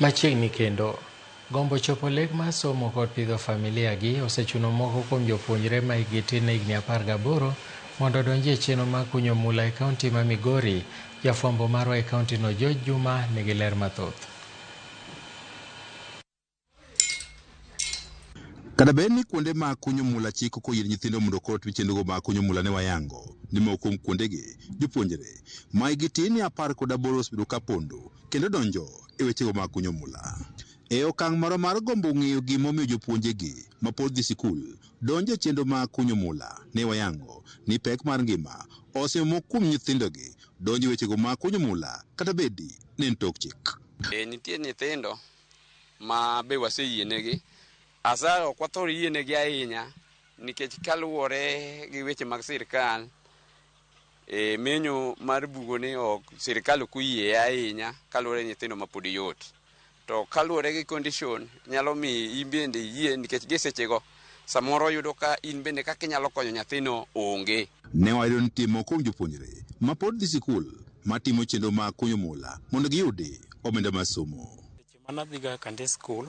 Machiegni kendo, gombo chopo lek mar somo kod pidho familia gi osechuno moko kuom jopuonjre ma hikgi tin ne higni 18 mondo odonji e chenro mar kunyo mula e kaunti ma Migori. Jafwambo marwa e kaunti no George Juma nigi ler mathoth. Kata bed ni kuonde mag kunyo mula chik ok oyie nyithindo mondo koro otim chenrogo mag kunyo mula ne wayango ni moko kuom kuondegi jopuonjre ma hikgi tin ne 18 osebedo ka pondo kendo donjo e wechego mag kunyo mula. E okang' moro mar gombo ng'eyo gimomiyo jopuonjegi ma pod dhi sikul donjo e chenro mag kunyo mula ne wayango ni pek mar ngima osemiyo moko kuom nyithindogi donjo e wechego mag kunyo mula kata bedi ne en tok chik. Nitie nyithindo ma be waseyienegi. Asa ok wathor yienegi ahinya nikech kaluwore gi weche mag sirkal, menyo mar bugoni ok sirkal ok oyie ahinya kaluwore gi nyithindo ma pod yot. To kaluwore gi condition nyalo miyi in bende iyie nikech gi sechego samoro yudo ka in bende kaka inyalo konyo nyathino onge. Ne wayudo ni nitie moko kuom jopuonjre ma pod dhi sikul matimo chenro mag kunyo mula mondo giyudi omenda mar somo. Manadhiga kande school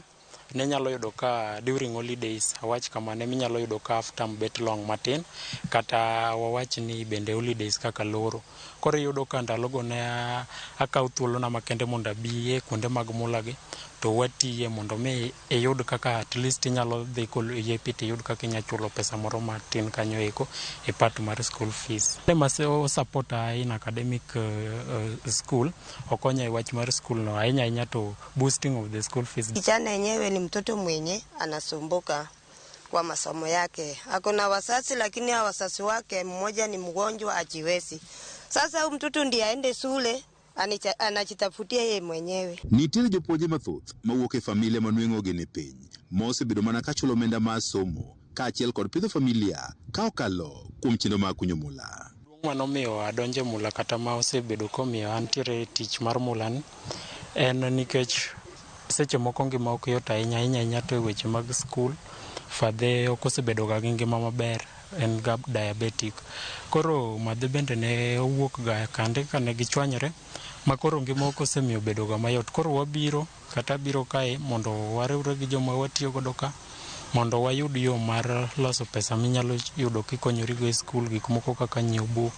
ne nyalo yudo ka during holidays awach kamano eminyalo yudo ka half term bet long matin kata wawach ni bende holidays kaka loro. Koro iyudo ka ndalogo ne akawo thuolona makende mondo abi e kuonde mag mula gi to watiye mondo mi iyud kaka at least inyalo dhi yepi tiyud kaka inyalo chulo pesa moro matin kanyo eko e part mar school fees. Ne support in academic school okonya e wach mar school no ahinya ahinya to boosting of the school fees. Kijana yenyewe ni mtoto mwenye anasumbuka kwa masomo yake. Ako na wazazi lakini hao wazazi wake mmoja ni mgonjwa ajiwezi. Sasa huyu mtoto ndiye aende shule anajitafutia yeye mwenyewe. Nitiere jopuonje mathoth mawuok e familia ma nweng'ogi ni piny mosebedo mana ka chulo omenda mar somo kaachiel kod pidho familia ka okalo kuom chenro mag kunyo mula. Manomiyo adonjo e mula kata ma osebedo komiyo antiere e tich mar mula ni en nikech seche moko ngima ok yot ahinya ahinya ahinya to e weche mag skul fadhe ok osebedo ga gi ngima maber en ga diabetic. Koro madhe bende ne owuok ga kande kane gichwanyore ma koro ngima ok osemiyo bedo ga mayot. Koro wabiro kata abiro kae mondo wariwre gi joma watiyo godo ka mondo wayud yo mar loso pesa minyalo yudo kikonyorigo e skul, gik moko kaka nyiewo buk,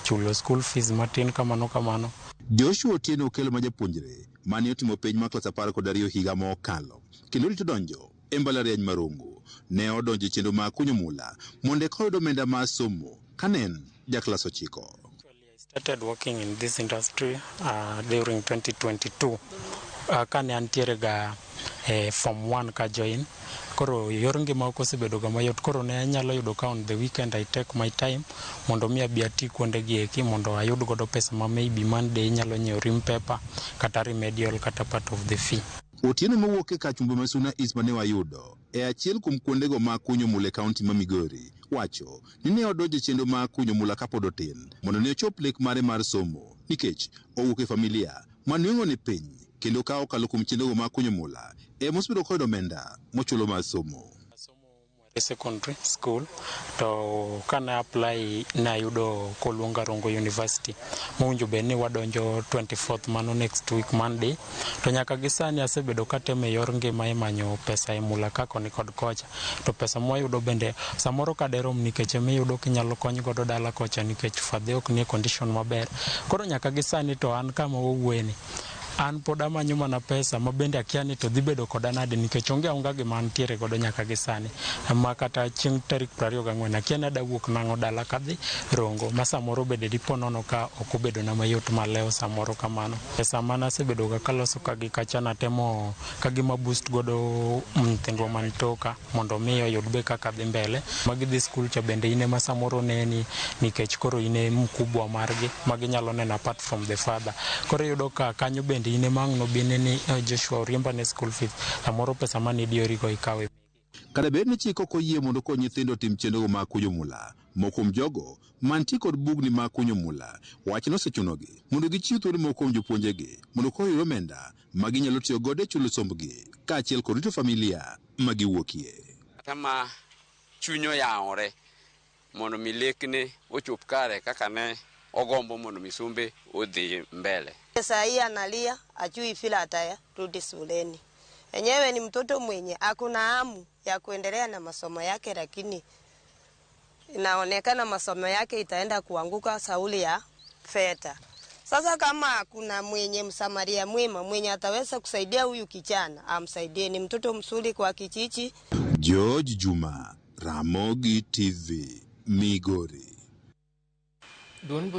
chulo school fees matin kamano kamano. Joshua Otieno Okello ma japuonjre mane otimo penj mar klas 12 higa mokalo kendo rito donjo e mbalariany ma Rongo ne odonjo e chenro mag kunyo mula mondo eka oyud omenda mar somo kane en ja klas 9. I started working in this industry during 2022 kane antiere ga form 1 ka join. Koro yor ngima ok osebedo ga mayot. Koro ne anyalo yudo ka on the weekend I take my time mondo mi abi ati kuonde gi eki mondo ayud godo pesa ma maybe Monday inyalo nyiewo rim paper kata remedial kata part of the fee. Otieno mowuok e Kachumba ma Suna East mane wayudo e achiel kuom kuondego mag kunyo mula e kaunti ma Migori wacho ni ne odonjo e chenro mag kunyo mula kapod otin mondo ne ochop lek mare mar somo nikech owuok e familia ma nweng'o ni piny kendo ka okalo kuom chenrogo mag kunyo mula ema osebedo koyudo omenda mochulo mar somo. Secondary school to kane apply ne ayudo koluonga Rongo University mowinjo bed ni wadonjo 24th mano next week Monday to nyaka gi sani asebedo katemo e yor ngima e manyo pesa e mula ka koni kod kocha to pesa mwayudo bende samoro kaderom nikech emiyudo kinyalo kony godo dala kocha nikech fadhe ok nie condition maber. Koro nyaka gi sani to an kama wawuoye ni an pod amanyo mana pesa ma bende akia ni to dhi bedo koda nade nikech onge aonga gima antiere godo nyaka gi sani ma kata chieng' tarik 24 akia ni adawuok nang'o dala kadhi Rongo ma samoro bende dipo nono ka ok obedona mayot malewo samoro kamano. Pesa mane asebedo ga kaloso ka gi kacha natemo ka gima boost godo nyithindwa man toka mondo mi oyud be kaka dhi mbele. Magidhi skul cha bende in ema samoro neni nikech koro in e mkubwa margi ma ginyalo neno apart from the father. Koro iyudo ka kanyo bende in ema ang' nobine ni Joshua oriemba ne school fees samoro pesa mane idiorigo ikawe. Kata bed ni chik ok oyie mondo kony nyithindo otim chenrogo mag kunyo mula, moko kuom jogo mantie kod bugni mag kunyo mula wach nosechunogi mondo gichiw thuolo moko kuom jopuonjegi mondo koyud omenda ma ginyalo tiyo godo e chulo sombgi kaachiel kod rito familia ma giwuokie. Kata ma chuny oyawore mondo mi lekne ochop kare kaka ne ogombo mondo mi sombe odhi mbele. Saa hii analia, ajui vile atarudi shuleni. Enyewe ni mtoto mwenye akuna hamu ya kuendelea na masomo yake, lakini inaonekana masomo yake itaenda kuanguka sauli ya fedha. Sasa kama kuna mwenye msamaria mwema mwenye ataweza kusaidia huyu kijana, amsaidie. Ni mtoto mzuri kwa kijiji. George Juma, Ramogi TV, Migori. Duond bura.